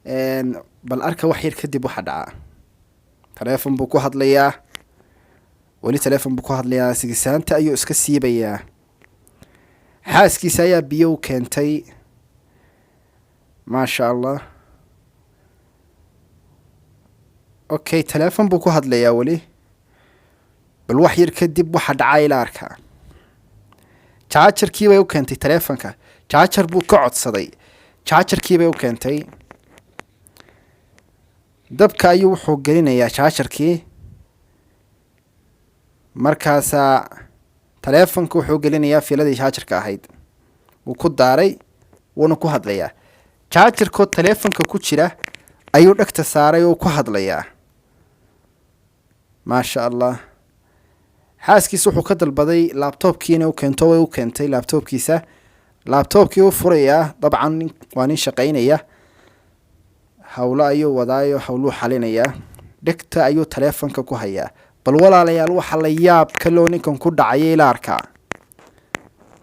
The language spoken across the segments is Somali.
Bal arka wax yar kadib waxa dhaca. Taleefon buu ku hadlayaa weli, taleefon buu ku hadlayaa. Sigisaanta ayuu iska siibayaa. Xaaskiisa ayaa biyo u keentay, maasha Allah. Okay, taleefon buu ku hadlayaa weli. Bal wax yar kadib waxa dhacaa ila arkaa. Jaajarkii bay u keentay taleefonka, jaajar buu ka codsaday, jaajarkii bay u keentay. Dabka ayuu wuxuu gelinayaa jaajarkii. Markaasaa taleefonka wuxuu gelinayaa fiiladii jaajarka ahayd, wuu ku daaray, wuuna ku hadlayaa. Jaajarkoo taleefonka ku jira ayuu dhegta saaray oo ku hadlayaa, maasha Allah. Xaaskiisa wuxuu ka dalbaday laptopkii inay u keento, way u keentay laptopkiisa. Laptopkii u furayaa. Dabcan waa nin shaqaynaya, howlo ayuu wadaayo, howluu xalinayaa. Dhegta ayuu taleefonka ku hayaa. Bal walaalayaal, waxa la yaab kaloo ninkan ku dhacaya ila arkaa.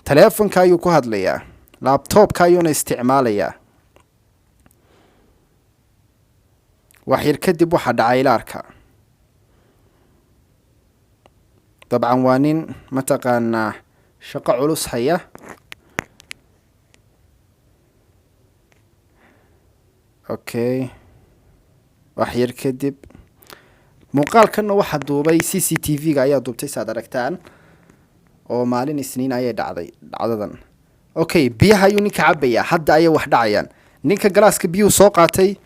Taleefonka ayuu ku hadlayaa, laptopka ayuuna isticmaalayaa. Wax yar kadib waxaa dhacay ila arkaa. Dabcan waa nin mataqaanaa shaqo culus haya. Okay, wax yar kadib muuqaalkanna waxaa duubay CCTV-ga ayaa duubtay, saad aragtaan, oo maalin Isniin ayay dhacday dhacdadan. Okay, biyaha ayuu ninka cabayaa. Hadda ayay wax dhacayaan. Ninka galaaska biyuhu soo qaatay,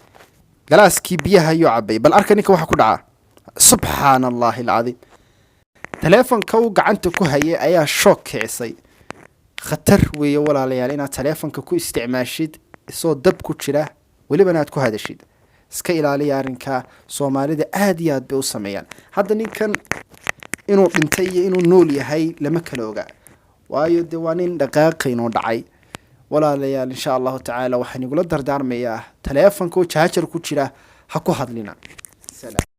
galaaskii biyaha ayuu cabay. Bal arka ninka waxa ku dhaca. Subxaana Allahi alcadiim! Taleefonka uu gacanta ku hayay ayaa shoog kicisay. Khatar weeye walaalayaal inaad taleefonka ku isticmaashid isoo dab ku jira, welibana aad ku hadashid. Iska ilaaliya arrinka. Soomaalida aada iyo aad bay u sameeyaan. Hadda ninkan inuu dhintay iyo inuu nool yahay lama kala oga, waayo dee waa nin dhaqaaqayn oo dhacay. Walaalayaal, insha Allahu tacaala waxaan igula dardaarmayaa, taleefonka oo jaajar ku jira ha ku hadlina. Salaam.